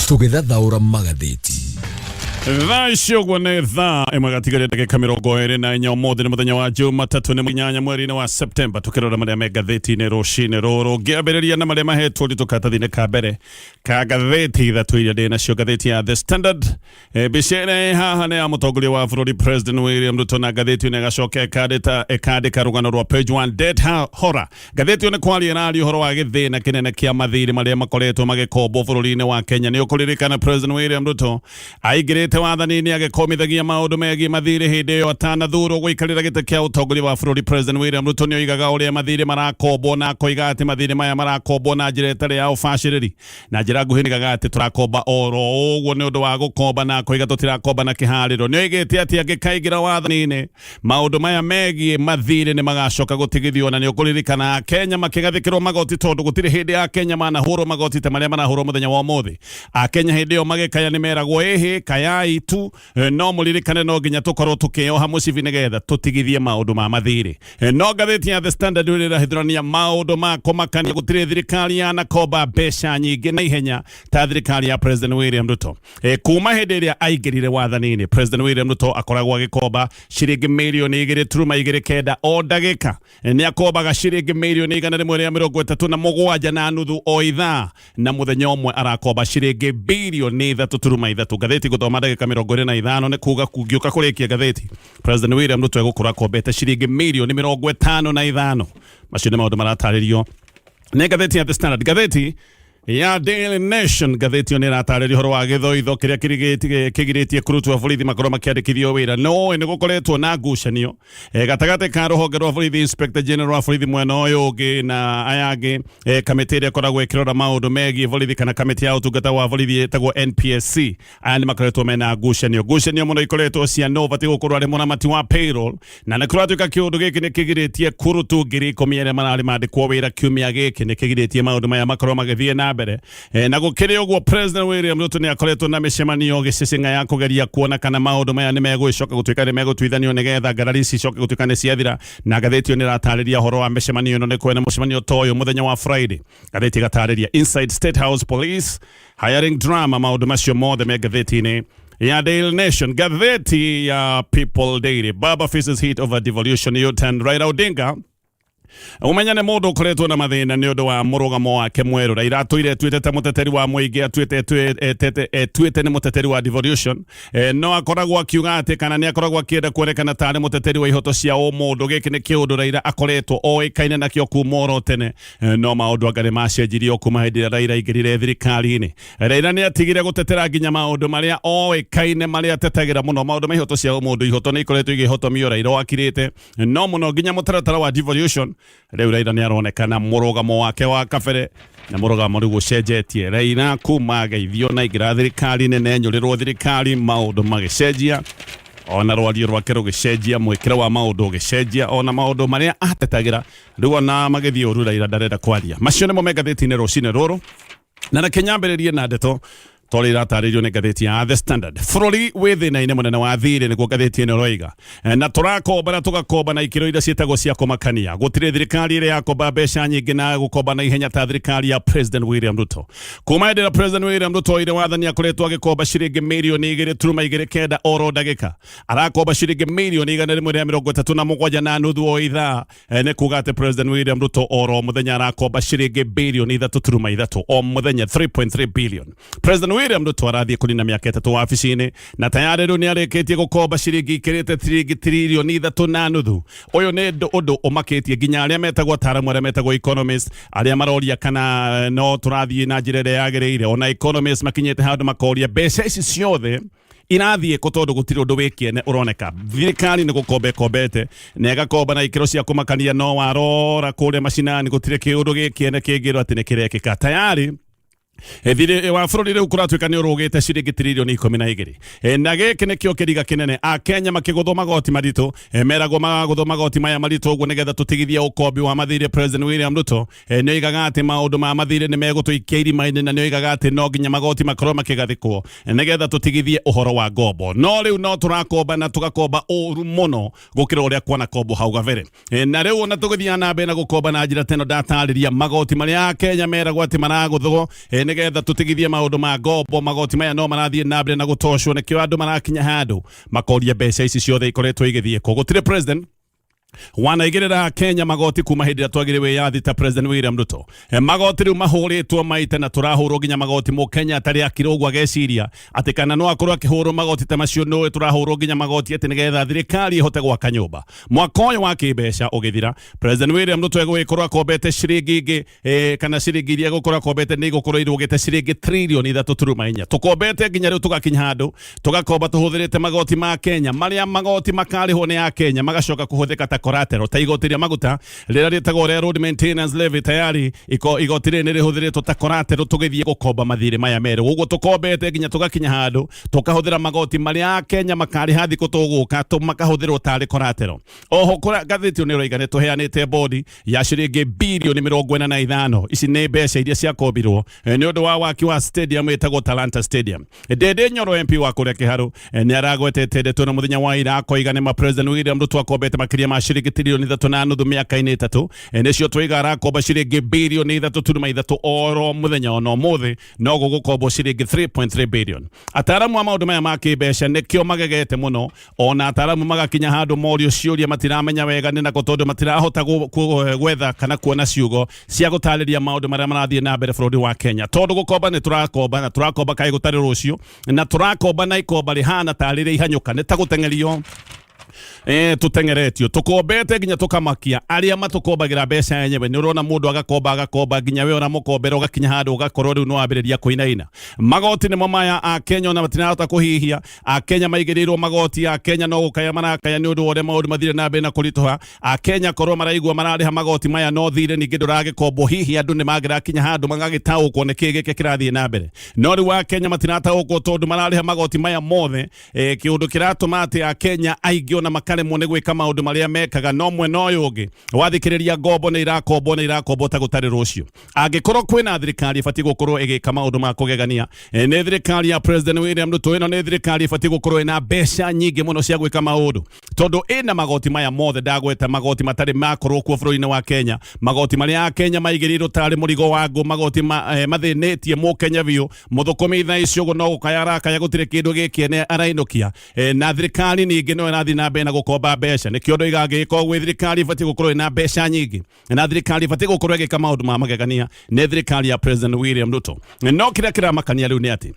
Tũgĩthathaũra magathĩti. Thaa ici ũguo nĩ thaa ĩmwe gatigaria ndagĩka 24. Ũmũthĩ nĩ mũthenya wa Jumatatũ, nĩ 8 mweri-inĩ wa Septemba. Tũkĩrora marĩa me ngathĩti-inĩ rũcinĩ rũrũ, ngĩambĩrĩria na marĩa mahetwo ũritũ karatathi-inĩ ka mbere ka ngathĩti ithatũ iria ndĩ nacio. Ngathĩti ya The Standard, mbica ĩrĩa ĩ haha nĩ ya mũtongoria wa bũrũri President William Ruto, na ngathĩti ĩno ĩgacoka ĩkandĩka rũgano rwa page 1, debt horror. Ngathĩti ĩyo nĩ kwaria ĩraria ũhoro wa gĩthĩna kĩnene kĩa mathirĩ marĩa makoretwo magĩkombwo bũrũri-inĩ wa Kenya. Nĩ ũkũririkana President William Ruto aingĩrĩte wathani-inĩ agĩkomithagia maũndũ megiĩ mathirĩ hĩndĩ ĩyo atanathurwo gũikarĩra gĩtĩ kĩa ũtongoria wa bũrũri. President William Ruto nĩ oigaga ũrĩa mathirĩ marakombwo na akoiga atĩ mathirĩ maya marakombwo na njĩra ĩtarĩ ya ũbacĩrĩri. Na njĩra nguhĩ nĩgaga atĩ tũrakomba oro ũguo nĩ ũndũ wa gũkomba, na akoiga tũtirakomba na kĩharĩro. Nĩ oigĩte atĩ angĩkaingĩra wathani-inĩ, maũndũ maya megiĩ mathirĩ nĩ magacoka gũtigithio. Na nĩ ũkũririkana Akenya makĩgathĩkĩrwo magoti, tondũ gũtirĩ hĩndĩ Akenya manahũrwo magoti ta marĩa marahũrwo mũthenya wa ũmũthĩ. Akenya hĩndĩ ĩyo magĩkaya nĩ meragwo ĩhĩ kayai tu, no mũririkane no nginya tũkorwo tũkĩoha mũcibi nĩgetha tũtigithie maũndũ ma mathirĩ. No ngathĩti ya The Standard rĩu ĩrahithũrania maũndũ ma kũmakania. Gũtirĩ thirikari yanakomba mbeca nyingĩ na ihenya ta thirikari ya President William Ruto. Kuma hĩndĩ ĩrĩa aingĩrire wathani-inĩ, President William Ruto akoragwo agĩkomba ciringi mirioni 2.29 o ndagĩka. Nĩ akombaga ciringi mirioni 137.5 o ithaa, na mũthenya ũmwe arakomba ciringi birioni 3.3. Ngathĩti gũthoma ndagĩka 25 nĩ kuga kũngĩũka kũrĩkia ngathĩti, President William Ruto egũkorwo akombete ciringi mirioni 55. Macio nĩ maũndũ maratarĩrio nĩ ngathĩti ya The Standard. Ngathĩti ya Daily Nation, ngathĩti ĩyo nĩ ĩratarĩria ũhoro wa gĩthoitho kĩrĩa kĩgirĩtie kurutu wa borithi makorwo makĩandĩkithio wĩra. No nĩ gũkoretwo na ngucanio gatagatĩ ka rũhonge rwa borithi, Inspector General wa borithi mwena ũyũ ũngĩ na aya angĩ, kamĩtĩ ĩrĩa ĩkoragwo ĩkĩrora maũndũ megiĩ borithi kana kamĩtĩ ya ũtungata wa borithi ĩtagwo NPSC. Aya nĩ makoretwo mena ngucanio mũno ikoretwo cia no batiĩ gũkorwo arĩ mũramati wa payroll, na nĩ kũratuĩka kĩũndũ gĩkĩ nĩ kĩgirĩtie kurutu 10,000 arĩa mararĩ mandĩkwo wĩra kiumia gĩkĩ, nĩ kĩgirĩtie maũndũ maya makorwo magĩthiĩ na mbere. Na gũkĩrĩ ũguo, President William Ruto nĩ akoretwo na mĩcemanio gĩcĩcĩng'a ya kũgeria kuona kana maũndũ maya nĩ megũgĩcoka gũtuĩka nĩ megũtuithanio nĩgetha ngarari ici icoke gũtuĩka nĩ ciathira. Na ngathĩti ĩyo nĩ ĩratarĩria ũhoro wa mĩcemanio ĩno. Nĩ kwena mũcemanio ta ũyũ mũthenya wa Friday. Ngathĩti ĩgatarĩria inside State House police hiring drama. Maũndũ macio mothe me ngathĩti-inĩ ya Daily Nation. Ngathĩti ya People Daily, Baba faces heat over devolution U-turn. Raila Odinga, ũmenya nĩ mũndũ ũkoretwo na mathĩna nĩ ũndũ wa mũrũgamo wake mwerũ. Raila atũire etuĩte ta mũteteri wa mũingĩ, atuĩte etuĩte nĩ mũteteri wa devolution, no akoragwo akiuga atĩ kana nĩ akoragwo akĩenda kuonekana tarĩ mũteteri wa ihoto cia ũmũndũ. Gĩkĩ nĩ kĩũndũ Raila akoretwo oĩkaine nakĩo kuma oro tene, no maũndũ anga nĩ macenjirio kuma hĩndĩ ĩrĩa Raila aingĩrire thirikari-inĩ. Raila nĩ atigire gũtetera nginya maũndũ marĩa oĩkaine marĩa atetagĩra mũno, maũndũ ma ihoto cia ũmũndũ. Ihoto nĩ ikoretwo igĩhotomio Raila o akirĩte, no mũno nginya mũtaratara wa devolution. Rĩu Raila nĩ aronekana mũrũgamo wake wa kabere na mũrũgamo rĩu ũcenjetie. Raila kuma ageithio na aingĩra thirikari-inĩ na enyũrĩrwo thirikari, maũndũ magĩcenjia, ona rwario rwake rũgĩcenjia, mwĩkĩre wa maũndũ ũgĩcenjia, ona maũndũ marĩa atetagĩra rĩu ona magĩthiĩ ũru Raila ndarenda kwaria. Macio nĩmo me ngathĩti-inĩ rũcinĩ rũrũ, na reke nyambĩrĩrie na ndeto torĩa iratarĩrio nĩ ngathĩti ya The Standard. Bũrũri wĩ thĩna-inĩ mũnene wa thirĩ, nĩguo ngathĩti ĩno ĩroiga. Na tũrakomba na tũgakomba na ikĩro iria ciĩtagwo cia kũmakania. Gũtirĩ thirikari ĩrĩa yakomba mbeca nyingĩ na gũkomba na ihenya ta thirikari ya President William Ruto. Kuma hĩndĩ ĩrĩa President William Ruto oire wathani, akoretwo agĩkomba ciringi mirioni 2.29 oro ndagĩka. Arakomba ciringi mirioni 137.5 o ithaa. Nĩ kuga atĩ President William Ruto oro mũthenya arakomba ciringi birioni 3.3 o mũthenya, 3.3 billion. President William Ruto arathiĩ kũnina mĩaka 3 wabici-inĩ na tayarĩ rĩu nĩ arĩkĩtie gũkomba ciringi ikĩrĩte ciringi tiririoni 3.5. Ũyũ nĩ ũndũ ũmakĩtie nginya arĩa metagwo ataaramu, arĩa metagwo economist, arĩa maroria kana no tũrathiĩ na njĩra ĩrĩa yagĩrĩire. Ona economist makinyĩte handũ makoria mbeca ici ciothe irathiĩ kũ, tondũ gũtirĩ ũndũ wĩ kĩene ũroneka. Thirikari nĩ gũkomba ĩkombete na ĩgakomba na ikĩro cia kũmakania, no warora kũrĩa macinani gũtirĩ kĩũndũ gĩ kĩene kĩngĩrwo atĩ nĩ kĩrekĩka. Tayari thirĩ wa bũrũri rĩu kũratuĩka nĩ ũrũgĩte ciringi tiririoni 12, na gĩkĩ nĩkĩo kĩriga kĩnene. Akenya makĩgũthwo magoti maritũ, meragwo magagũthwo magoti maya maritũ ũguo nĩgetha tũtigithie ũkombi wa mathirĩ. President William Ruto nĩ oigaga atĩ maũndũ ma mathirĩ nĩ megũtũikia irima-inĩ, na nĩ oigaga atĩ no nginya magoti makorwo makĩgathĩkwo nĩgetha tũtigithie ũhoro wa ngombo. No rĩu no tũrakomba na tũgakomba ũru mũno gũkĩra ũrĩa kwanakombwo hau gabere. Na rĩu ona tũgĩthiaga na mbere na gũkomba na njĩra teno ndatarĩria, magoti marĩa Akenya meragwo atĩ maragũthwo. Nĩgetha tũtigithie maũndũ ma ngombo, magoti maya no marathiĩ na mbere na gũtocwo. Nĩkĩo andũ marakinya handũ makoria mbeca ici ciothe ikoretwo igĩthiĩ kũ. Gũtirĩ president wanaigĩrĩra Kenya magoti kuma hĩndĩ ĩrĩa twagire wĩyathi ta President William Ruto. Magoti rĩu mahũrĩtwo maita na tũrahũrwo nginya magoti mũkenya atarĩ akira ũguo ageciria atĩ kana no akorwo akĩhũrwo magoti ta macio. Nũĩ tũrahũrwo nginya magoti atĩ nĩgetha thirikari ĩhote gwaka nyũmba. Mwaka ũyũ wa kĩmbeca ũgĩthira, President William Ruto egũgĩkorwo akombete ciringi ingĩ kana ciringi iria egũkorwo akombete nĩ igũkorwo irũgĩte ciringi 3.4 tririoni. Tũkombete nginya rĩu tũgakinya handũ tũgakomba tũhũthĩrĩte magoti ma Kenya, marĩa magoti makarĩhwo nĩ a Kenya magacoka kũhũthĩka ta collateral, ta igoti rĩa maguta rĩrĩa rĩtagwo rĩa road maintenance levy. Tayari igoti rĩrĩ nĩ rĩhũthĩrĩtwo ta collateral tũgĩthiĩ gũkomba mathirĩ maya merũ. Ũguo tũkombete nginya tũgakinya handũ tũkahũthĩra magoti marĩa a Kenya makarĩha thikũ tũgũka makahũthĩrwo tarĩ collateral. Oho kũrĩa ngathĩti ĩyo nĩ ĩroiga nĩ tũheanĩte bodi ya ciringi 45 birioni. Ici nĩ mbeca iria ciakombirwo nĩ ũndũ wa waki wa stadium ĩtagwo Talanta Stadium. Ndindi Nyoro, MP wa kũrĩa Kĩharũ, nĩ aragwetete ndeto ĩno mũthenya wa ira, akoiga nĩ ma President William Ruto akombete makĩria ma ciringi 3.5 tririoni mĩaka-inĩ 3. Nĩcio twaiga arakomba ciringi 3.3 birioni oro mũthenya. Ona ũmũthĩ no gũgũkombwo ciringi 3.3 billion. Ataaramu a maũndũ maya ma kĩmbeca nĩkĩo magegete mũno. Ona ataaramu magakinya handũ morio ciũria, matiramenya wega nĩ nako, tondũ matirahota gwetha kana kuona ciugo cia gũtarĩria maũndũ marĩa marathiĩ na mbere bũrũri wa Kenya, tondũ gũkomba nĩ tũrakomba na tũrakomba kaĩ gũtarĩ rũciũ, na tũrakomba na ikomba rĩhana tarĩ rĩa ihanyũka, nĩ ta gũteng'erio tũteng'eretio. Tũkombete nginya tũkamakia arĩa matũkombagĩra mbeca yenyewe. Nĩ ũrona mũndũ agakomba agakomba nginya we ũramũkombera ũgakinya handũ ũgakorwo rĩu nĩ wambĩrĩria kũinaina. Magoti nĩmo maya, a Kenya ona matirahota kũhihia. A Kenya maigĩrĩirwo magoti, a Kenya no gũkaya marakaya nĩ ũndũ wa ũrĩa maũndũ mathire na mbere na kũritũha. A Kenya korwo maraigua mararĩha magoti maya no thirĩ ningĩ ndũragĩkombwo, hihi andũ nĩ mangĩrakinya handũ magagĩtaũkwo nĩ kĩĩ gĩkĩ kĩrathiĩ na mbere. No rĩu a Kenya matirataũkwo tondũ mararĩha magoti maya mothe. Kĩũndũ kĩratũma atĩ a Kenya aingĩ ona makaremwo nĩ gwĩka maũndũ marĩa mekaga. No mwena ũyũ ũngĩ wathikĩrĩria, ngombo nĩ irakombwo na irakombwo ta gũtarĩ rũciũ. Angĩkorwo kwĩna thirikari ĩbatiĩ gũkorwo ĩgĩka maũndũ ma kũgegania, nĩ thirikari ya President William Ruto. Ĩno nĩ thirikari ĩbatiĩ gũkorwo ĩna mbeca nyingĩ mũno cia gwĩka maũndũ, tondũ ĩna magoti maya mothe ndagweta, magoti matarĩ makorwo kuo bũrũri-inĩ wa Kenya, magoti marĩa a Kenya maigĩrĩirwo tarĩ mũrigo wa ngũ, magoti mathĩnĩtie mũkenya biũ. Mũthũkũmi thaa ici ũguo no gũkaya arakaya, gũtirĩ kĩndũ gĩkĩene arainũkia. Na thirikari ningĩ no ĩrathiĩ na mbere na gũkomba mbeca. Nĩkĩo ndoiga angĩgĩkorwo gwĩ thirikari ĩbatiĩ gũkorwo ĩna mbeca nyingĩ na thirikari ĩbatiĩ gũkorwo ĩgĩka maũndũ ma magegania, nĩ thirikari ya President William Ruto. No kĩrĩa kĩramakania rĩu nĩ atĩ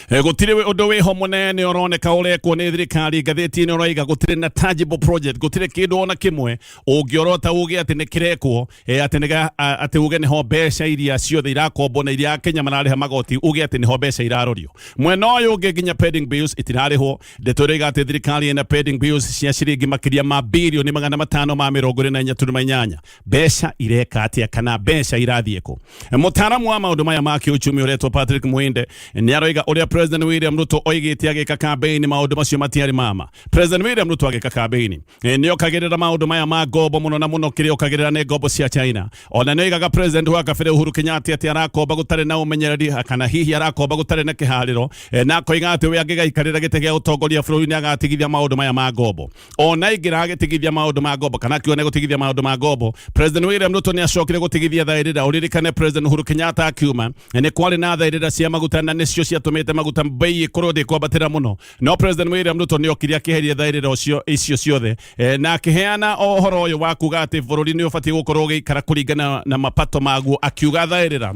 gũtirĩ ũndũ wĩho mũnene ũroneka ũrekwo nĩ thirikari. Ngathĩti-inĩ ũroiga gũtirĩ na tangible project, gũtirĩ kĩndũ ona kĩmwe ũngĩorota uge atĩ nĩ kĩrekwo, atĩ atĩ uge nĩho mbeca iria ciothe irakombwo na iria Kenya mararĩha magoti, uge atĩ nĩho mbeca irarorio. Mwena ũyũ ũngĩ nginya pending bills itirarĩhwo. Ndeto ĩroiga atĩ thirikari ĩna pending bills cia ciringi makĩria ma 524.8 birioni. Mbeca ireka atĩa kana mbeca irathiĩ kũ? Mũtaaramu wa maũndũ maya ma kĩũchumi ũretwo Patrick Mwinde nĩ aroiga ũrĩa President William Ruto oigĩte agĩka campaign, maũndũ macio matiarĩ mama. President William Ruto agĩka campaign nĩ okagĩrĩra maũndũ maya ma ngombo mũno, na mũno kĩrĩa okagĩrĩra nĩ ngombo cia China. Ona nĩ oigaga President wa kabere Uhuru Kenyatta atĩ arakomba gũtarĩ na ũmenyereri kana hihi arakomba gũtarĩ na kĩharĩro, na akoiga atĩ we angĩgaikarĩra gĩtĩ gĩa ũtongoria bũrũri nĩ agatigithia maũndũ maya ma ngombo. Ona ingĩra agĩtigithia maũndũ ma ngombo kana akiuga nĩ gũtigithia maũndũ ma ngombo, President William Ruto nĩ acokire gũtigithia thaĩrĩra. Ũririkane President Uhuru Kenyatta akiuma nĩ kwarĩ na thaĩrĩra cia maguta, na nĩcio ciatũmĩte maguta bei ĩkorwo ndĩkwambatĩra mũno. No President William Ruto nĩ okire akĩheria thaĩrĩra ũcio icio ciothe, na akĩheana ũhoro ũyũ wa kuga atĩ bũrũri nĩ ũbatiĩ gũkorwo ũgĩikara kũringana na mapato maguo, akiuga thaĩrĩra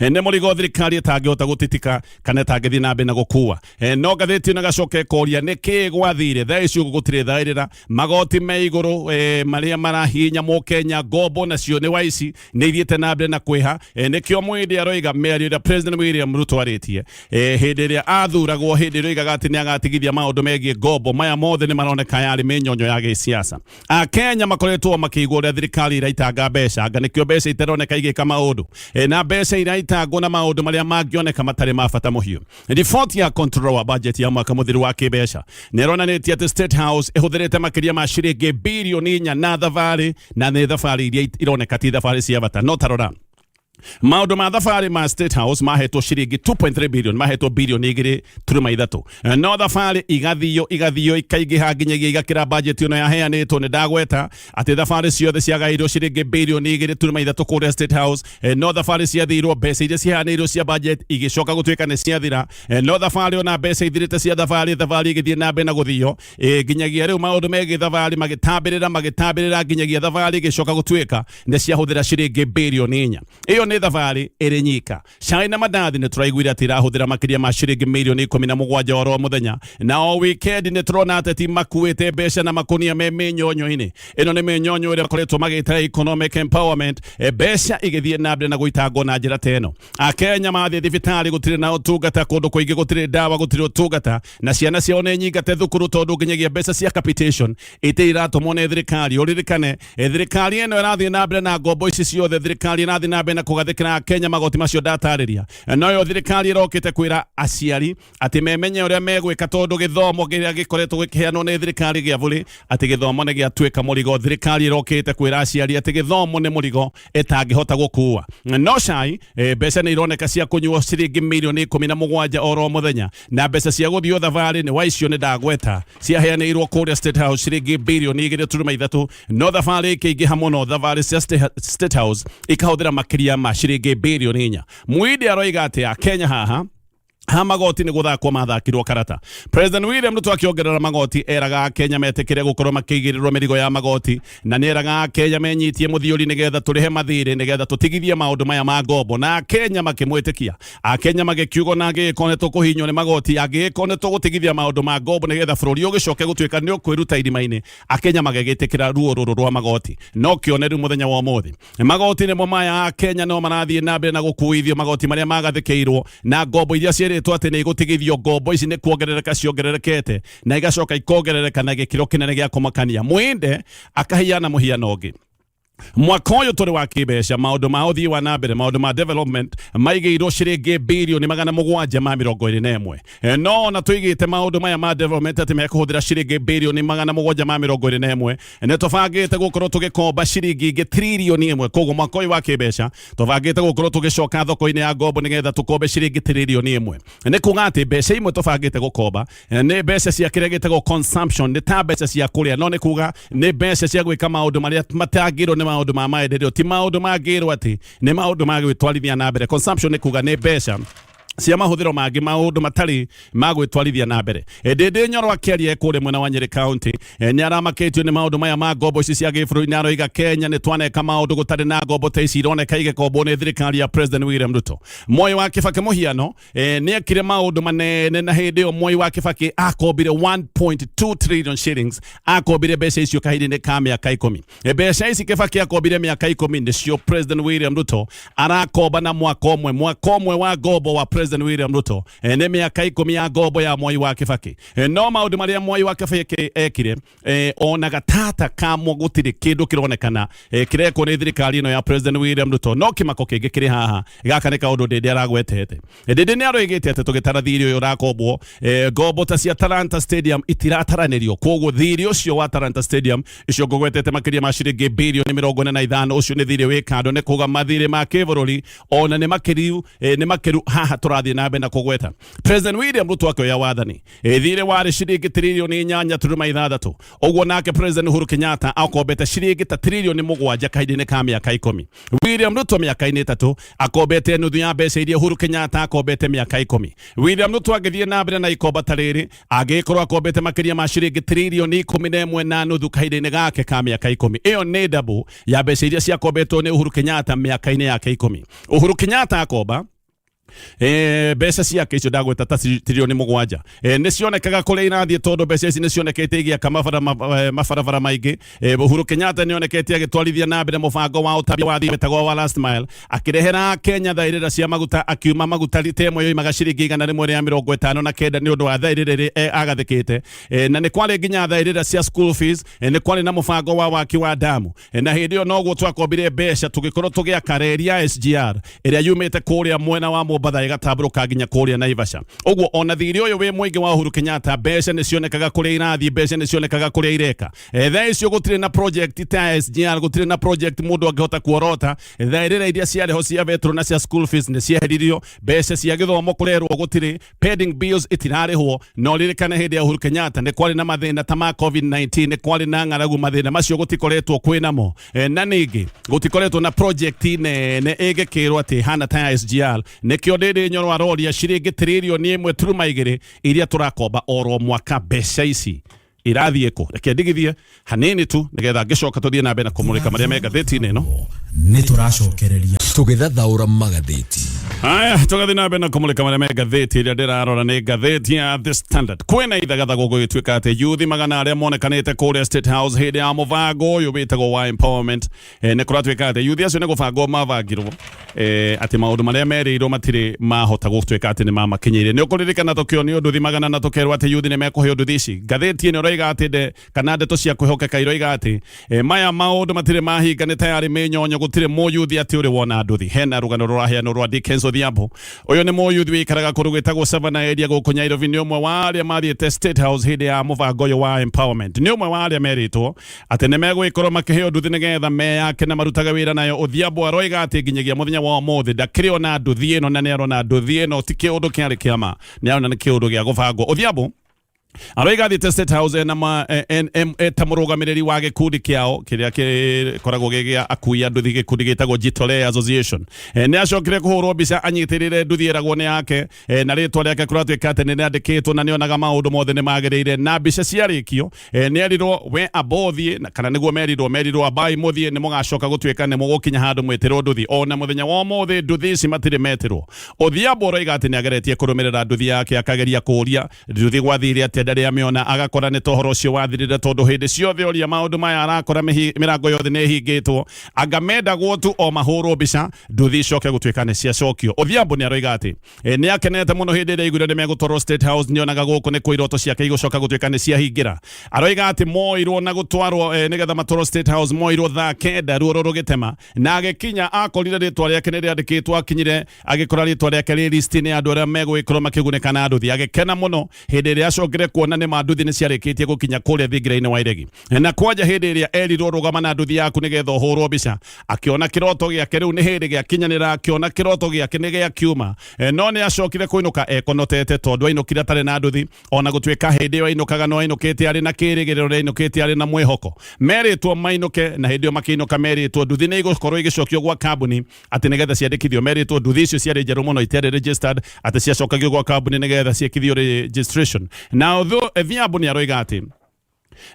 nĩ mũrigo thirikari ĩtangĩhota gũtitika kana ĩtangĩthiĩ na mbere na gũkua. No ngathĩti ĩno ĩgacoka ĩkoria nĩkĩ gwathire. Thaa ici ũguo gũtirĩ thaĩrĩra, magoti me igũrũ, marĩa marahinya mũkenya, ngombo nacio nĩ waici nĩ ithiĩte na mbere na kwĩha. Nĩkĩo Mwende aroiga mĩario ĩrĩa President William Ruto arĩtie hĩndĩ ĩrĩa athuragwo, hĩndĩ ĩrĩa oigaga atĩ nĩ agatigithia maũndũ megiĩ ngombo maya mothe nĩ maroneka yarĩ mĩnyonyo ya gĩsiasa. Akenya makoretwo makĩigua ũrĩa thirikari iraitanga mbeca, anga nĩkĩo mbeca itaroneka igĩka maũndũ, na mbeca iraitangwo na maũndũ marĩa mangĩoneka matarĩ ma bata mũhiũ. Riboti ya control wa budget ya mwaka mũthiru wa kĩmbeca nĩ ĩronanĩtie atĩ State House ĩhũthĩrĩte makĩria ma ciringi 4 birioni na thabarĩ, na nĩ thabarĩ iria ironeka ti thabarĩ cia bata. No tarora. Maũndũ ma thabarĩ ma State House mahetwo ciringi 2.3 billion, mahetwo bilioni igĩrĩ turuma ithatũ, no thabarĩ igathio igathio ikaingĩha nginyagia igakĩra budget ĩno yaheanĩtwo. Nĩ ndagweta atĩ thabarĩ ciothe ciagaĩirwo ciringi bilioni igĩrĩ turuma ithatũ kũrĩa State House, no thabarĩ ciathirwo, mbeca iria ciheanĩirwo cia budget igĩcoka gũtuĩka nĩ ciathira, no thabarĩ ona mbeca ithirĩte cia thabarĩ, thabarĩ igĩthiĩ na mbere na gũthio nginyagia rĩu maũndũ megiĩ thabarĩ magĩtambĩrĩra magĩtambĩrĩra nginyagia thabarĩ igĩcoka gũtuĩka nĩ ciahũthĩra ciringi bilioni 4. Ĩyo nĩ thabarĩ ĩrĩ nyika. Cai na mandathi nĩ tũraiguire atĩ irahũthĩra makĩria ma ciringi milioni 17 oro mũthenya, na o weekend nĩ tũrona ateti makuĩte mbeca na makũnia me mĩnyonyo-inĩ. Ĩno nĩ mĩnyonyo ĩrĩa makoretwo magĩta economic empowerment, mbeca igĩthiĩ na mbere na gũitangwo na njĩra ta ĩno. Akenya mathiĩ thibitarĩ gũtirĩ na ũtungata, kũndũ kũingĩ gũtirĩ ndawa, gũtirĩ ũtungata, na ciana ciao nĩ nyingate thukuru tondũ nginyagia mbeca cia capitation itirĩ iratũmwo nĩ thirikari. Ũririkane thirikari ĩno ĩrathiĩ na mbere na ngombo ici ciothe, thirikari ĩrathiĩ na mbere na kũgathĩkĩra Akenya magoti macio ndatarĩria, noyo thirikari ĩrokĩte kwĩra aciari atĩ memenye ũrĩa megwĩka tondũ gĩthomo kĩrĩa gĩkoretwo gĩkĩheanwo nĩ thirikari gĩa bũrĩ atĩ gĩthomo nĩ gĩatuĩka mũrigo. Thirikari ĩrokĩte kwĩra aciari atĩ gĩthomo nĩ mũrigo ĩtangĩhota gũkua. No cai, mbeca nĩ ironeka cia kũnyuo ciringi milioni 17 oro mũthenya, na mbeca cia gũthio thabarĩ nĩ wa icio nĩ ndagweta ciaheanĩirwo kũrĩa State House ciringi bilioni igĩrĩ turuma ithatũ, no thabarĩ ikĩingĩha mũno, thabarĩ cia State House ikahũthĩra makĩria ma ciringi bilioni 4. Mwindi aroiga atĩ Akenya haha ha magoti nĩ gũthakwo mathakirwo karata. President William Ruto akĩongerera magoti eraga Akenya metĩkĩre gũkorwo makĩigĩrĩrwo mĩrigo ya magoti, na nĩ eraga Akenya menyitie mũthiũri nĩgetha tũrĩhe mathirĩ nĩgetha tũtigithie maũndũ maya ma ngombo, na Akenya makĩmwĩtĩkia. Akenya magĩkiuga ona angĩgĩkorwo nĩ tũkũhinywo nĩ magoti, angĩgĩkorwo nĩ tũgũtigithia maũndũ ma ngombo nĩgetha bũrũri ũgĩcoke gũtuĩka nĩ ũkwĩruta irima-inĩ, Akenya magĩgĩtĩkĩra ruo rũrũ rwa magoti. No kĩone rĩu mũthenya wa ũmũthĩ magoti nĩmo maya, Akenya no marathiĩ na mbere na gũkuithio magoti marĩa magathĩkĩirwo, na ngombo iria ciĩrĩtwo atĩ nĩ igũtigithio, ngombo ici nĩ kuongerereka ciongererekete na igacoka ikongerereka na gĩkĩro kĩnene gĩa kũmakania. Mwinde akahiana mũhiano ũngĩ. Mwaka ũyũ tũrĩ wa kĩmbeca, maũndũ ma ũthii wa na mbere, maũndũ ma development maigĩirwo ciringi bilioni 721. No ona tũigĩte maũndũ maya ma development atĩ mekũhũthĩra ciringi bilioni 721, nĩ tũbangĩte gũkorwo tũgĩkomba ciringi ingĩ tririoni 1. Koguo mwaka ũyũ wa kĩmbeca tũbangĩte gũkorwo tũgĩcoka thoko-inĩ ya ngombo nĩgetha tũkombe ciringi tririoni 1. Nĩ kuga atĩ mbeca imwe tũbangĩte gũkomba nĩ mbeca cia kĩrĩa gĩtagwo consumption, nĩ ta mbeca cia kũrĩa, no nĩ kuga nĩ mbeca cia gwĩka maũndũ marĩa matangĩrwo nĩ maũndũ ma maendeleo, ti maũndũ mangĩrwo atĩ nĩ maũndũ ma gwĩtwarithia na mbere. Consumption nĩ kuga nĩ mbeca cia mahũthĩro mangĩ, maũndũ matarĩ ma gwĩtwarithia na mbere. Ndĩndĩ Nyoro akĩaria kũrĩa mwena wa Nyĩrĩ County, nĩ aramakĩtio nĩ maũndũ maya ma ngombo ici cia gĩbũrũri, na aroiga Kenya nĩ twaneka maũndũ gũtarĩ na ngombo ta ici ironeka igĩkombwo nĩ thirikari ya President William Ruto. Moi wa Kibaki mũhiano, nĩ ekire maũndũ manene, na hĩndĩ ĩyo Moi wa Kibaki akombire 1.2 trillion shillings, akombire mbeca icio kahinda-inĩ ka mĩaka 10. Mbeca ici Kibaki akombire mĩaka 10 nĩcio President William Ruto arakomba na mwaka ũmwe. Mwaka ũmwe wa ngombo wa President William Ruto nĩ mĩaka 10 ya ngombo ya Moi wa Kibaki. No maũndũ marĩa Moi wa Kibaki ekire, ona gatata kamo gũtirĩ kĩndũ kĩronekana kĩrekwo nĩ thirikari ĩno ya President William Ruto. No kĩmako kĩngĩ kĩrĩ haha, gaka nĩ kaũndũ Ndĩndĩ aragwetete. Ndĩndĩ nĩ aroigĩte atĩ tũgĩtara thirĩ ũyũ ũrakombwo, ngombo ta cia Talanta Stadium itirataranĩrio. Koguo thirĩ ũcio wa Talanta Stadium icio ngũgwetete makĩria ma ciringi bilioni 45, ũcio nĩ thirĩ wĩ kando. Nĩ kuga mathirĩ ma kĩbũrũri ona nĩ makĩriu, nĩ makĩru haha tũrathiĩ na mbere na kũgweta. President William Ruto akĩoya wathani, thirĩ warĩ ciringi tririoni 8.6. Ũguo nake President Uhuru Kenyatta akombete ciringi ta tririoni 7 kahinda-inĩ ka mĩaka 10. William Ruto mĩaka-inĩ 3 akombete nuthu ya mbeca iria Uhuru Kenyatta akombete mĩaka 10. William Ruto angĩthiĩ na mbere na ikomba ta rĩrĩ, angĩgĩkorwo akombete makĩria ma ciringi tririoni 11.5 kahinda-inĩ gake ka mĩaka 10. Ĩyo nĩ double ya mbeca iria ciakombetwo nĩ Uhuru Kenyatta mĩaka-inĩ yake 10. Uhuru Kenyatta akomba mbeca ciake icio ndagweta ta tririoni 7, nĩ cionekaga kũrĩa irathiĩ tondũ mbeca ici nĩ cionekete igĩaka mabarabara maingĩ. Uhuru Kenyatta nĩ onekete agĩtwarithia na mbere mũbango wa ũtambia wa thitima wĩtagwo wa last mile, akĩrehera Kenya thaĩrĩra cia maguta, akiuma maguta rita ĩmwe yoimaga ciringi 159 nĩ ũndũ wa thaĩrĩra ĩrĩa agathĩkĩte. Na nĩ kwarĩ nginya thaĩrĩra cia school fees, nĩ kwarĩ na mũbango wa waki wa damu, na hĩndĩ ĩyo noguo twakombire mbeca tũgĩkorwo tũgĩaka reri ya SGR ĩrĩa yumĩte kũrĩa mwena wa Mombasa. Mombatha ĩgatambũrũka nginya kũrĩa Naivasha. Ũguo ona thirĩ ũyũ wĩ mũingĩ wa Uhuru Kenyatta, mbeca nĩ cionekaga kũrĩa irathiĩ, mbeca nĩ cionekaga kũrĩa ireka. Thaa icio gũtirĩ na project ta SGR, gũtirĩ na project mũndũ angĩhota kuorota. Thaa rĩrĩa iria ciarĩ ho cia betro na cia school fees nĩ cieheririo, mbeca cia gĩthomo kũrerwo gũtirĩ, pending bills itirarĩhwo. Na ũririkane hĩndĩ ya Uhuru Kenyatta nĩ kwarĩ na mathĩna ta ma COVID-19, nĩ kwarĩ na ng'aragu, mathĩna macio gũtikoretwo kwĩ namo. Na ningĩ gũtikoretwo na project nene ĩngĩkĩrwo atĩ hana ta ya SGR. Nĩkĩo Ndĩndĩ Nyoro aroria ciringi 1.2 trillion iria tũrakomba oro mwaka, mbeca ici irathiĩ kũ? Reke ndigithie hanini tu nĩgetha ngĩcoka tũthiĩ na mbere na kũmũrĩka marĩa me ngathĩti-inĩ ĩno. Nĩ tũracokereria tũgĩthathaũra magathĩti. Haya, tũgathiĩ na mbere na kũmũrĩka marĩa me ngathĩti. Ĩrĩa ndĩrarora nĩ ngathĩti ya The Standard. Kwĩna ithagathago gũgĩtuĩka atĩ yuthi magana arĩa monekanĩte kũrĩa State House hĩndĩ ya mũbango ũyũ wĩtagwo wa empowerment, nĩ kũratuĩka atĩ yuthi acio nĩ gũbangwo mabangirwo, atĩ maũndũ marĩa merĩirwo matirĩ mahota gũtuĩka atĩ nĩ mamakinyĩire. Nĩ ũkũririkana tũkĩonio nduthi magana na tũkerwo atĩ yuthi nĩ mekũheo nduthi ici. Ngathĩti ĩno ĩroiga atĩ nde kana ndeto cia kwĩhokeka iroiga atĩ maya maũndũ matirĩ mahinga, nĩ tayarĩ mĩnyonyo, gũtirĩ mũyuthi atĩ ũrĩ wona nduthi. Hena rũgano rũraheanwo rwa Dickens Odhiambo. Ũyũ nĩ mũyuthi wĩikaraga kũndũ gwĩtagwo Savannah area gũkũ Nairobi. Nĩ ũmwe wa arĩa mathiĩte State House hĩndĩ ya mũbango ũyũ wa empowerment. Nĩ ũmwe wa arĩa merĩtwo atĩ nĩ megũgĩkorwo makĩheo nduthi nĩgetha meyake na marutage wĩra nayo. Odhiambo aroiga atĩ nginyagia mũthenya wa ũmũthĩ ndakĩrĩ ona nduthi ĩno, na nĩ arona nduthi ĩno ti kĩũndũ kĩarĩ kĩama, nĩ arona nĩ kĩũndũ gĩa gũbangwo. Odhiambo aroiga athiĩte State House ena ma, ta mũrũgamĩrĩri wa gĩkundi kĩao kĩrĩa gĩkoragwo gĩ gĩa akui a nduthi, gĩkundi gĩtagwo Jitolea Association. Nĩ acokire kũhũrwo mbica anyitĩrĩre nduthi ĩragwo nĩ yake, na rĩtwa rĩake kũratuĩka atĩ nĩ rĩandĩkĩtwo, na nĩonaga maũndũ mothe nĩ magĩrĩire. Na mbica ciarĩkio, nĩ erirwo we amba ũthiĩ, kana nĩguo merirwo ambai mũthiĩ, nĩ mũgacoka gũtuĩka nĩ mũgũkinya handũ mwĩtĩrwo nduthi. Ona mũthenya wa ũmũthĩ nduthi ici matirĩ metĩrwo. Odhiambo ũroiga atĩ nĩ ageretie kũrũmĩrĩra nduthi yake, akageria kũũria nduthi gwathire atĩa, ndarĩ amĩona, agakora nĩ ta ũhoro ũcio wathirire, tondũ hĩndĩ ciothe oria maũndũ maya arakora mĩrango yothe nĩ ĩhingĩtwo, anga mendagwo tu o mahũrwo mbica nduthi icoke gũtuĩka nĩ ciacokio. Odhiambo nĩ aroiga atĩ nĩ akenete mũno hĩndĩ ĩrĩa aiguire nĩ megũtwarwo State House, nĩonaga gũkũ nĩ kwa iroto ciake igũcoka gũtuĩka nĩ ciahingĩra. Aroiga atĩ moirwo na gũtwarwo, nĩgetha matwarwo State House, moirwo thaa 9 ruoro rũgĩtema, na agĩkinya akorire rĩtwa rĩake nĩ rĩandĩkĩtwo. Akinyire agĩkora rĩtwa rĩake rĩ listi-inĩ ya andũ arĩa megũgĩkorwo makĩgunĩka na nduthi. Agĩkena mũno hĩndĩ ĩrĩa acokire kuona nĩ ma nduthi nĩ ciarĩkĩtie gũkinya kũrĩa thingira-inĩ wa iregi. Na kwanja hĩndĩ ĩrĩa erirwo rũgama na nduthi yaku nĩgetha ũhũrwo mbica, akĩona kĩroto gĩake rĩu nĩ hĩndĩ gĩakinyanĩra, akĩona kĩroto gĩake nĩ gĩakiuma. No nĩ acokire kũinũka ekonotete, tondũ ainũkire atarĩ na nduthi, ona gũtuĩka hĩndĩ ĩyo ainũkaga no ainũkĩte arĩ na kĩrĩgĩrĩro, nĩ ainũkĩte arĩ na mwĩhoko. Merĩtwo mainũke, na hĩndĩ ĩyo makĩinũka merĩtwo nduthi nĩ igũkorwo igĩcokio gwa kambuni atĩ nĩgetha ciandĩkithio. Merĩtwo nduthi icio ciarĩ njerũ mũno, itiarĩ registered, atĩ ciacokagio gwa kambuni nĩgetha ciĩkithio registration. Na Odhiambo nĩ aroiga atĩ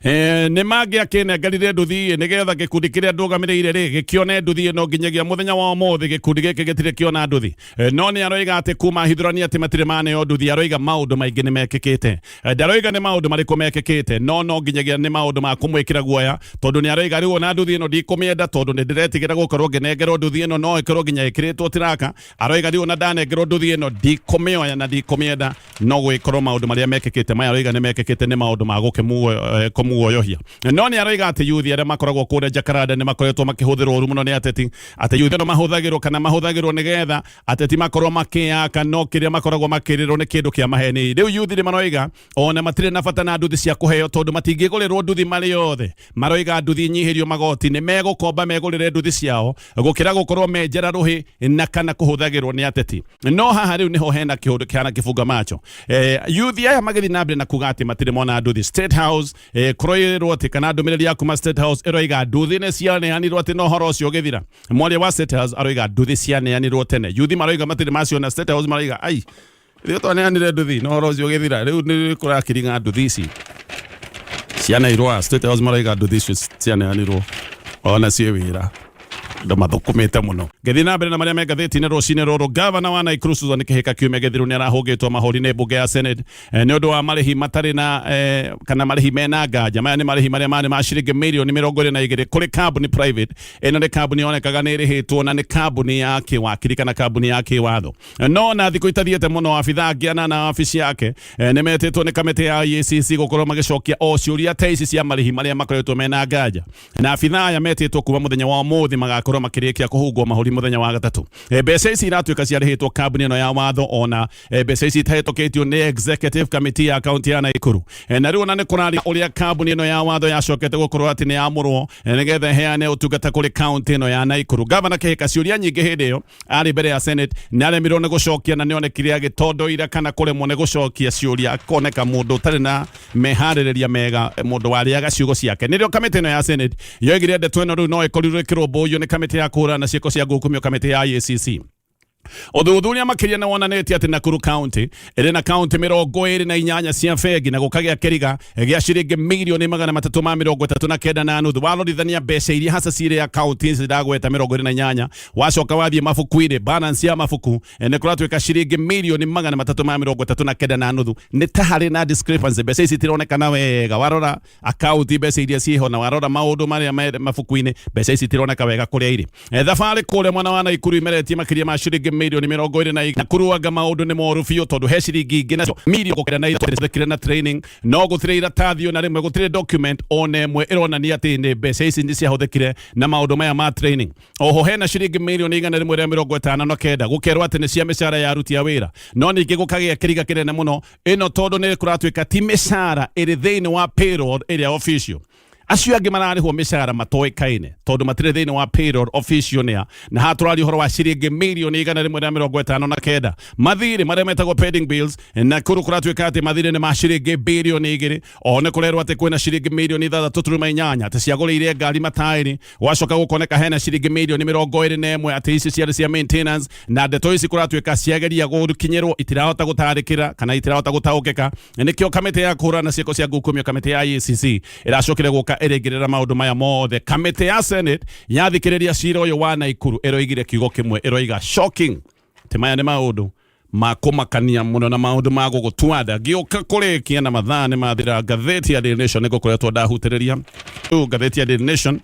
nĩ mangĩakĩnengerire nduthi nĩgetha gĩkundi kĩrĩa ndũgamĩrĩire rĩ gĩkĩone nduthi ĩno, nginyagia mũthenya wa ũmũthĩ gĩkundi gĩkĩ gĩtirĩ kĩona nduthi. No nĩ aroiga atĩ kuma hithũrania atĩ matirĩ maneo nduthi, aroiga maũndũ maingĩ nĩ mekĩkĩte. Ndaroiga nĩ maũndũ marĩkũ mekĩkĩte, no nginyagia nĩ maũndũ ma kũmwĩkĩra guoya, tondũ nĩ aroiga rĩu ona nduthi ĩno ndikũmĩenda, tondũ nĩ ndĩretigĩra gũkorwo ngĩnengerwo nduthi ĩno no ĩkorwo nginya ĩkĩrĩtwo tiraka. Aroiga rĩu ona ndanengerwo nduthi ĩno ndikũmĩoya na ndikũmĩenda, no gwĩkorwo maũndũ marĩa mekĩkĩte maya aroiga nĩ mekĩkĩte nĩ maũndũ ma gũkĩmuoyohia. No nĩ aroiga atĩ yuthi arĩa makoragwo kũrĩa Jacaranda nĩ makoretwo makĩhũthĩrwo ũru mũno nĩ ateti, atĩ yuthi ano mahũthagĩrwo kana mahũthagĩrwo nĩgetha ateti makorwo makĩyaka, no kĩrĩa makoragwo makĩrĩrwo nĩ kĩndũ kĩa maheni. Rĩu yuthi nĩ maroiga ona matirĩ na bata na nduthi cia kũheo, tondũ matingĩgũrĩrwo nduthi marĩ othe. Maroiga nduthi nyihĩrio magoti, nĩ megũkomba megũrĩre nduthi ciao gũkĩra gũkorwo menjera rũhĩ na kana kũhũthagĩrwo nĩ ateti. No haha rĩu nĩho hena kĩũndũ kĩhana kĩbunga macho. Yuthi aya magĩthiĩ na mbere na kuga atĩ matirĩ mona nduthi State House, kũroirwo atĩ kana ndũmĩrĩri ya kuma State House ĩroiga nduthi nĩ cianeanirwo, atĩ no ũhoro ũcio ũgĩthira. Mwaria wa State House aroiga nduthi cianeanirwo tene. Yuthi maroiga matirĩ maciona. State House maroiga ai rĩu twaneanire nduthi no ũhoro ũcio ũgĩthira, rĩu nĩ kũrakiringa nduthi ici cianeirwo. State House maroiga nduthi icio cianeanirwo ona ciĩ wĩra andũ mathũkũmĩte mũno. Ngĩthiĩ na mbere na marĩa me ngathĩti-inĩ rũcinĩ rũrũ, gavana wa Nakuru Susan Kĩhĩka kiumia gĩthiru nĩ arahũngĩtwo mahũri nĩ mbunge ya Senate, nĩ ũndũ wa marĩhi matarĩ na, kana marĩhi mena nganja. Maya nĩ marĩhi marĩa marĩ ma ciringi mirioni 22 kũrĩ kambuni private. Ĩno nĩ kambuni yonekaga nĩ ĩrĩhĩtwo na nĩ kambuni ya kĩwakiri kana kambuni ya kĩwatho. No na thikũ itathiĩte mũno, abithaa angĩ anana a wabici yake, nĩ metĩtwo nĩ kamĩtĩ ya EACC gũkorwo magĩcokia o ciũria ta ici cia marĩhi marĩa makoretwo mena nganja. Na abithaa aya metĩtwo kuma mũthenya wa ũmũthĩ magakorwo gũkorwo makĩrĩkia kũhungwo mahũri mũthenya wa gatatũ. Mbeca ici iratuĩka ciarĩhĩtwo kambuni ĩno ya watho ona mbeca ici itahĩtũkĩtio nĩ executive committee ya kaunti ya Naikuru. Na rĩu ona nĩ kũraria ũrĩa kambuni ĩno ya watho yacokete gũkorwo atĩ nĩ yamũrwo nĩgetha ĩheane ũtungata kũrĩ kaunti ĩno ya Naikuru. Gavana Kĩhĩka ciũria nyingĩ hĩndĩ ĩyo arĩ mbere ya Senate nĩ aremirwo nĩ gũcokia na nĩonekire agĩtondoira kana kũremwo nĩ gũcokia ciũria, akoneka mũndũ ũtarĩ na meharĩrĩria mega, mũndũ warĩaga ciugo ciake. Nĩrĩo kamĩtĩ ĩno ya Senate yoigire ndeto ĩno rĩu no ĩkorirwo ĩkĩrũmbũiyo nĩ kamĩtĩ ya kũhũrana na ciĩko cia ngukumio, kamĩtĩ ya IACC. Ũthuthuria makĩria nĩ wonanĩtie atĩ Nakuru County ĩrĩ na kaunti 28 cia bengi na gũkagĩa kĩriga gĩa ciringi mirioni 339.5. Warorithania mbeca iria hasa cirĩ akaunti ici ndagweta 28, wacoka wathiĩ mabuku-inĩ, balance ya mabuku nĩ kũratuĩka ciringi mirioni 339.5. Nĩ ta harĩ na discrepancy, mbeca ici itironekana wega. Warora akaunti mbeca iria ciĩho na warora maũndũ marĩa me mabuku-inĩ, mbeca ici itironeka wega kũrĩa irĩ. Thabarĩ kũrĩa mwena wa Naikuru imeretie makĩria ma ciringi mirioni 22. Nakuru anga maũndũ nĩ moru biũ tondũ he ciringi ingĩ nacio mirioni gũkĩra na ithatũ na training, no gũtirĩ iratathi ona rĩmwe, gũtirĩ document ona ĩmwe ĩronania atĩ nĩ mbeca ici nĩ ciahũthĩkire na maũndũ maya ma training. Oho hena ciringi mirioni 159 gũkerwo atĩ nĩ cia mĩcara ya aruti a wĩra, no ningĩ gũkagĩa kĩriga kĩnene mũno ĩno tondũ nĩ kũratuĩka ti mĩcara ĩrĩ thĩinĩ wa payroll ĩrĩa official. Acio angĩ mararĩhwo mĩcara matoĩkaine tondũ matirĩ thĩinĩ wa payroll official nĩa, na haha tũraria ũhoro wa ciringi mirioni 159. Mathirĩ marĩa metagwo pending bills na kũrũ kũratuĩka atĩ mathirĩ nĩ ma ciringi birioni 2. Oho nĩ kũrerwo atĩ kwĩna ciringi mirioni 6.8 atĩ ciagũrĩire ngari mataĩri. Gwacoka gũkoneka hena ciringi mirioni 21 atĩ ici ciarĩ cia maintenance, na ndeto ici kũratuĩka ciageria gũkinyĩrwo itirahota gũtarĩkĩra kana itirahota gũtaũkĩka. Nĩkĩo kamĩtĩ ya kũhũrana na ciĩko cia ngukumio, kamĩtĩ ya IACC, ĩracokire gũka ĩrĩngĩrĩra maũndũ maya mothe. Kamĩtĩ ya Senate yathikĩrĩria cira ũyũ wa Naikuru ĩroigire kiugo kĩmwe, ĩroiga shocking, atĩ maya nĩ maũndũ ma kũmakania mũno na maũndũ ma gũgũtua nda. Ngĩũka kũrĩkia na mathaa nĩ mathira, ngathĩti ya Daily Nation nĩ ngũkoretwo ndahutĩrĩria. Rĩu ngathĩti ya Daily Nation,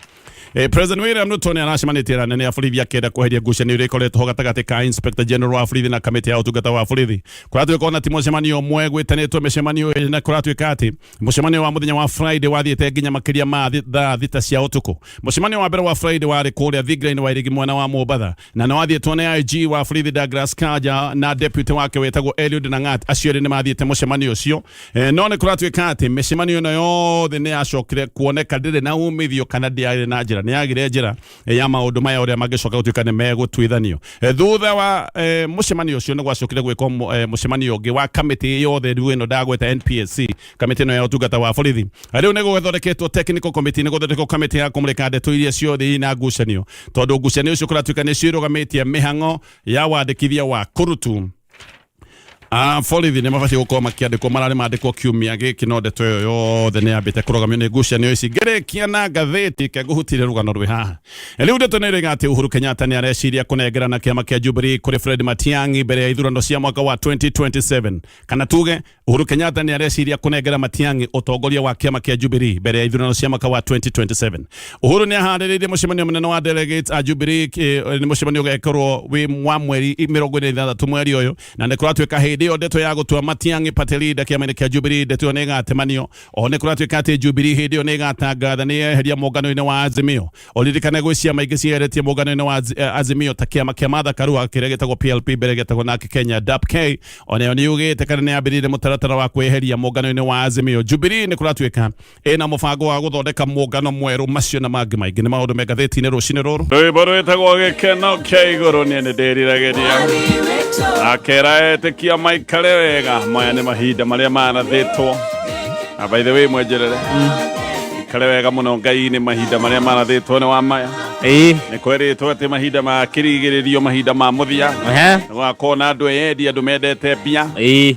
President William Ruto nĩ aracemanĩtie na anene a borithi akĩenda kweheria ngucanio iria ikoretwo ho gatagatĩ ka Inspector General wa borithi na kamĩtĩ ya ũtungata wa borithi. Kũratuĩka ona ti mũcemanio ũmwe, gwĩtanĩtwo mĩcemanio ĩrĩ, na kũratuĩka atĩ mũcemanio wa mũthenya wa Friday wathiĩte nginya makĩria ma thaa 6 cia ũtukũ. Mũcemanio wa mbere wa Friday warĩ kũrĩa thingira-inĩ wa Iregi mwena wa Mombatha, na nĩ wathiĩtwo nĩ IG wa borithi Douglas Kanja na deputy wake wĩtagwo Eliud Langat. Acio erĩ nĩ mathiĩte mũcemanio ũcio. No nĩ kũratuĩka atĩ mĩcemanio ĩno yothe nĩ yacokire kuoneka ndĩrĩ na umithio kana ndĩarĩ na njĩra, nĩ yagire njĩra ya maũndũ maya ũrĩa mangĩcoka gũtuĩka nĩ megũtuithanio. Thutha wa mũcemanio ũcio nĩ gwacokire gwĩkwo mũcemanio ũngĩ wa kamĩtĩ yothe rĩu ĩno ndagweta NPSC, kamĩtĩ ĩno ya ũtungata wa borithi. Rĩu nĩ gũgĩthondeketwo technical committee, nĩ gũthondekwo kamĩtĩ ya kũmũrĩka ndeto iria ciothe ina ngucanio, tondũ ngucanio icio kũratuĩka nĩ cirũgamĩtie mĩhang'o ya wandĩkithia wa kũrutu a borithi nĩ mabatiĩ gũkorwo makĩandĩkwo, mararĩ mandĩkwo kiumia gĩkĩ, no ndeto ĩyo yothe nĩ yambĩte kũrũgamio nĩ ngucanio ici. Ngĩrĩkia na ngathĩti kengũhutire rũgano rwĩ haha. Rĩu ndeto nĩ ĩroiga atĩ Uhuru Kenyatta nĩ areciria kũnengerana kĩama kĩa Jubilee kũrĩ Fred Matiang'i mbere ya ithurano cia mwaka wa 2027, kana tuge Uhuru Kenyatta nĩ areciria kũnengera Matiang'i ũtongoria wa kĩama kĩa Jubilee mbere ya ithurano cia mwaka wa 2027. Uhuru nĩ aharĩrĩirie mũcemanio mũnene wa delegates a Jubilee, nĩ mũcemanio ũgekorwo wĩ wa mweri 26 mweri ũyũ, na nĩ kũratuĩka hĩndĩ ĩyo ndeto ya gũtua Matiang'i party leader kĩama-inĩ kĩa Jubilee, ndeto ĩyo nĩ ĩgatemanio. Oho nĩ kũratuĩka atĩ Jubilee hĩndĩ ĩyo nĩ ĩgatangatha nĩ yeheria mũngano-inĩ wa Azimio. Ũririkane gwĩ ciama ingĩ cieheretie mũngano-inĩ wa Azimio ta kĩama kĩa Martha Karua kĩrĩa gĩtagwo PLP, mbere gĩtagwo Narc Kenya, DAP-K onayo nĩ yugĩte kana nĩ yambĩrĩirie mũtaratara wa kwĩyeheria mũngano-inĩ wa Azimio. Jubilee nĩ kũratuĩka ĩna mũbango wa gũthondeka mũngano mwerũ. Macio na mangĩ maingĩ nĩ maũndũ me ngathĩti-inĩ rũcinĩ rũrũ. Rwĩmbo rwĩtagwo Gĩkeno kĩa Igũrũ, niĩ nĩ ndĩriragĩria akera etĩkia maikare wega. Maya nĩ mahinda marĩa marathĩtwo, na by the way mwenjerere ikare wega mũno Ngai nĩ mahinda marĩa marathĩtwo nĩ wa maya. Nĩ kwerĩtwo atĩ mahinda ma kĩrigĩrĩrio, mahinda ma mũthia, nĩ gũgakorwo na andũ eyendi, andũ mendete mbia,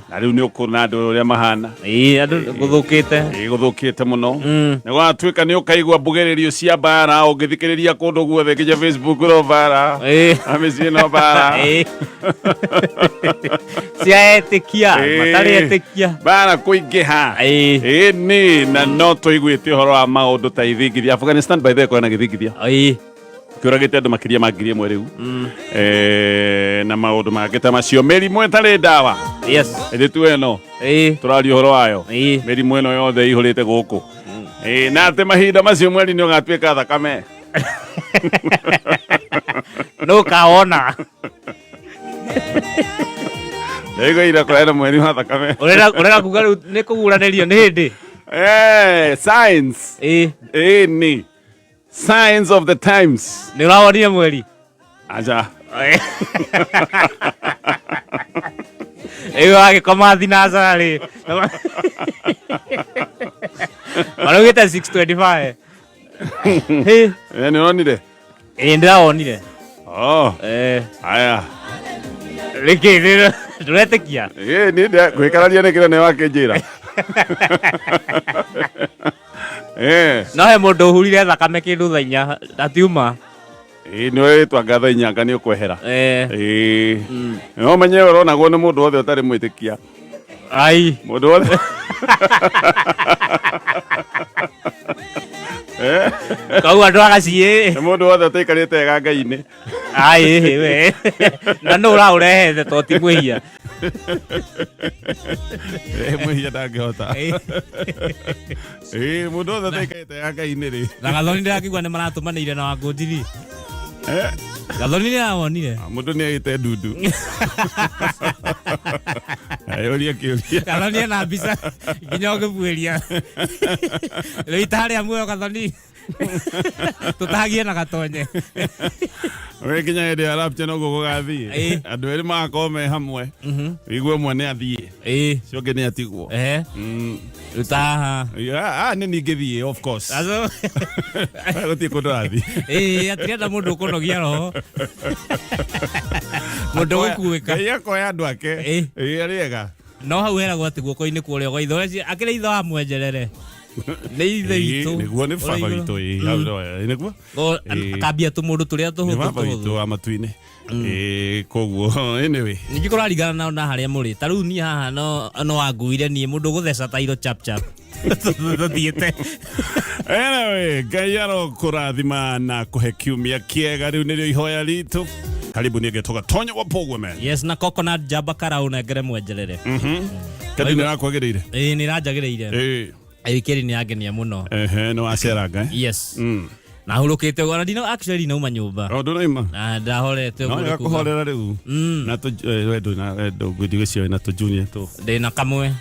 na rĩu nĩ ũkuona andũ ũrĩa mahana. Ĩĩ, andũ gũthũkĩte. Ĩĩ, gũthũkĩte mũno. Nĩ gwatuĩka nĩ ũkaigua mbugĩrĩrio cia mbara ũngĩthikĩrĩria kũndũ guothe, nginya Facebook no mbara, na mĩciĩ no mbara. Cia etĩkia, matarĩ etĩkia. Mbara kũingĩha. Ĩĩ nĩ na no tũiguĩte ũhoro wa maũndũ ta ithingithia Afghanistan. By the way, kwĩna gĩthingithia kĩũragĩte andũ makĩria ma 1000 rĩu. Na maũndũ mangĩ ta macio, mĩrimũ ĩtarĩ ndawa. Ĩthĩ tu ĩno tũraria ũhoro wayo, mĩrimũ ĩno yothe ĩihũrĩte gũkũ. Na atĩ mahinda macio mweri nĩ ũgatuĩka thakame. Nũ ũkawona. Ndaigua ira kũrarĩ na mweri wa thakame. Ũrenda ũrenda kuga rĩu nĩ kũguranĩrio nĩ hĩndĩ. Eh, science. Ĩĩ. Ĩĩ ni. Signs of the times. Nĩ ũrawonire mweri? Aja. Rĩu wagĩkoma thinacara rĩ. Maraugĩte 625. Hĩ. Eh, nĩ ũronire? Ĩĩ ndĩrawonire. Oh, Eh, haya. rĩkĩ ndũretĩkia? Ĩĩ niĩ ngwĩkararia nĩ kĩrĩa nĩ wakĩnjĩra. Eh, No he mũndũ ũhurire thakame kĩndũ thaa inya atiuma. Ĩĩ nĩ wĩtwa ngatha inya nga nĩ ũkwehera. Eh, Ĩĩ. No menye ũronagwo nĩ mũndũ wothe ũtarĩ mwĩtĩkia. Ai. Mũndũ wothe. Eh, Kau andũ agaciĩ. nĩ mũndũ wothe ũtaikarĩte wega Ngai-inĩ. Ai we. Na nũ ũraũrehete to ti mwĩhia. Eh, mwĩhia ndangĩhota. Ĩĩ mũndũ wothe ũtaikarĩte wega Ngai-inĩ rĩ. Na Gathoni ndĩrakĩigua nĩ maratũmanĩire na Wangũnjiri. Eh, Gathoni nĩ arawonire. Mũndũ nĩ agĩte ndundu. Ayũria kĩũria. Gathoni ena mbica nginya ũngĩbuĩria. Rĩu itarĩa muoyo Gathoni. Tũtagie na gatonye. We nginya hĩndĩ ya rapture noguo gũgathiĩ. Ĩĩ. Andũ erĩ magakorwo me hamwe. Wigue ũmwe nĩ athiĩ. Ĩĩ. Ũcio ũngĩ nĩ atigwo. Ehe. Rĩu ta haha. Ah, ah, nĩ ningĩthiĩ of course. Aco. Gũtirĩ kũndũ rathiĩ. Ĩĩ atirenda mũndũ ũkũnogia roho. Mũndũ ũgũkuĩka. Ngai akoya andũ ake. Ĩĩ. Ĩĩ arĩ ega. No hau heragwo atĩ guoko-inĩ kwa ũrĩo gwa ithe ũrĩa akĩrĩ ithe wa mwenjerere. Nĩ ithe Ĩĩ, witũ. Nĩguo nĩ Ũrĩa baba igũrũ. witũ. Ĩĩ, hau no, ĩĩ, nĩguo. Ĩĩ. Akambia tũmũndũ tũrĩa Nĩ tũhũthũ baba witũ tũhũthũ. wa matu-inĩ. Ĩĩ, koguo anyway. Ningĩ kũraringana na na harĩa mũrĩ. Ta rĩu niĩ haha no no wanguire niĩ mũndũ ũgũtheca tairo chap chap. Tũthiĩte. Anyway, Ngai arokũrathima na kũhe kiumia kĩega rĩu nĩrĩo ihoya ritũ. Karibu niĩ ngetwo Gatonyo wa Pogwe man. Yes, na coconut jamba karau nengere mwenjerere. Kadi nĩ rakwagĩrĩire? Ĩĩ nĩ ĩranjagĩrĩire. Ĩĩ. Ĩĩ kĩrĩ nĩ yangenia mũno. Ehe, nĩ waceranga eh? Yes. Na hurũkĩte ũguo na ndina actually ndinauma nyũmba. O ndũraima? Na ndahorete No ũguo wega nĩ kuga. kũhorera rĩu. Na tũ eh, we ndũ na we ndũ ngwĩciria wĩna tũ junior tũ. Ndĩna kamwe.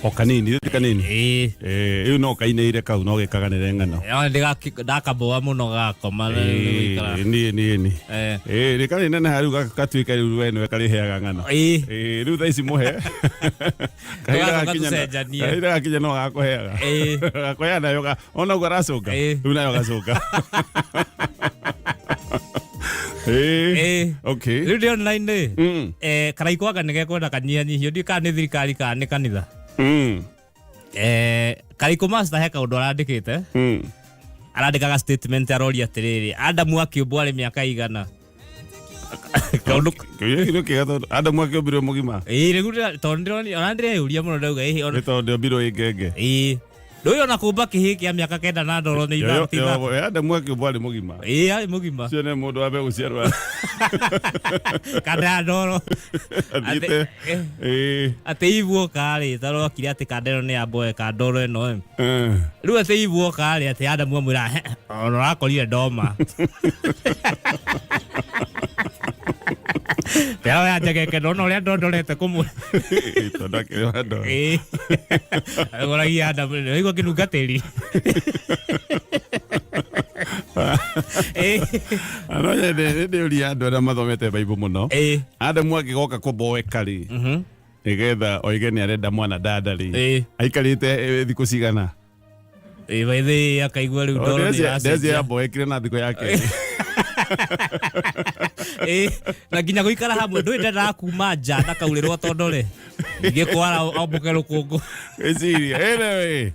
O kanini, ti kanini. Ĩĩ. Eh, rĩu no kainĩire kau no gĩkaganĩre ng'ano. Ona ndakaboa mũno gakoma Ĩĩ, gũikara. niĩ niĩ niĩ. Eh. Ĩĩ, rĩ karĩ neneha rĩu gatuĩka rĩu we nĩwe karĩheaga ng'ano. Ĩĩ. Ĩĩ, rĩu thaa ici mũhe. Kahinda Tũgacoka gakinya tũcenjanie. kahinda gakinya no gakũheaga. Ĩĩ. Gakũheaga nayo ga ona ũguo aracũnga. Ĩĩ. Rĩu nayo gacũnga. Ĩĩ. Ĩĩ. Okay. Rĩu ndĩ online rĩ. Mm. Eh, karaiko anga nĩ gekwenda kanyihanyihio ndiũĩ kana nĩ thirikari kana nĩ kanitha. Eh, Karaiko master he kaũndũ arandĩkĩte. Arandĩkaga statement aroria atĩrĩrĩ, Adamu akĩũmbwo arĩ mĩaka igana? Kaũndũ Kĩũria kĩu nĩ kĩega tondũ Adamu akĩũmbirwo mũgima. Ĩĩ rĩu tondũ ndĩronia ona ndĩreyũria mũno ndauga ĩhĩ ona Nĩ tondũ ndĩombirwo ĩ ngenge. Ĩĩ. Ndũĩ ona kũmba kĩhĩ kĩa mĩaka kenda na ndoro nĩ ithatũ ti ithatũ. Yo, Adamu akĩũmbwo arĩ mũgima. Ĩĩ arĩ mũgima. Ũcio nĩ mũndũ wa mbere gũciarwo Kanda ya ndoro. athiĩte. Ĩĩ. Atĩ ibuoka rĩ tarokire atĩ kanda ĩno nĩ ya mboe kandoro ĩno ĩ. Eh. Rĩu atĩ ibuoka rĩ atĩ Adamu amwĩra "He, ona ũrakorire ndoma. Teo ya njegeke ndona ũrĩa ndondorete kũmwe. Ĩĩ, tondũ akĩrĩ wa ndoro. Ĩĩ. Agoragia Adamu nĩwaigua ngĩnunga tĩri. Ĩĩ. No nyende nĩ ndĩũria andũ arĩa mathomete Bible mũno. Ĩĩ. Adamu angĩgoka kũboeka rĩ nĩgetha oige nĩ arenda mwana dada rĩ Ĩĩ. aikarĩte eh, thikũ cigana Ĩĩ by the way akaigua rĩu ndoro nĩ ndeci ĩracenjia. yaboekire na thikũ ya kerĩ Ĩĩ, na nginya gũikara hamwe ndũĩ ndendaga kuma nja ndakaurĩrwo tondũ rĩ ngĩkwara ombũke rũkũngũ Ĩciria anyway.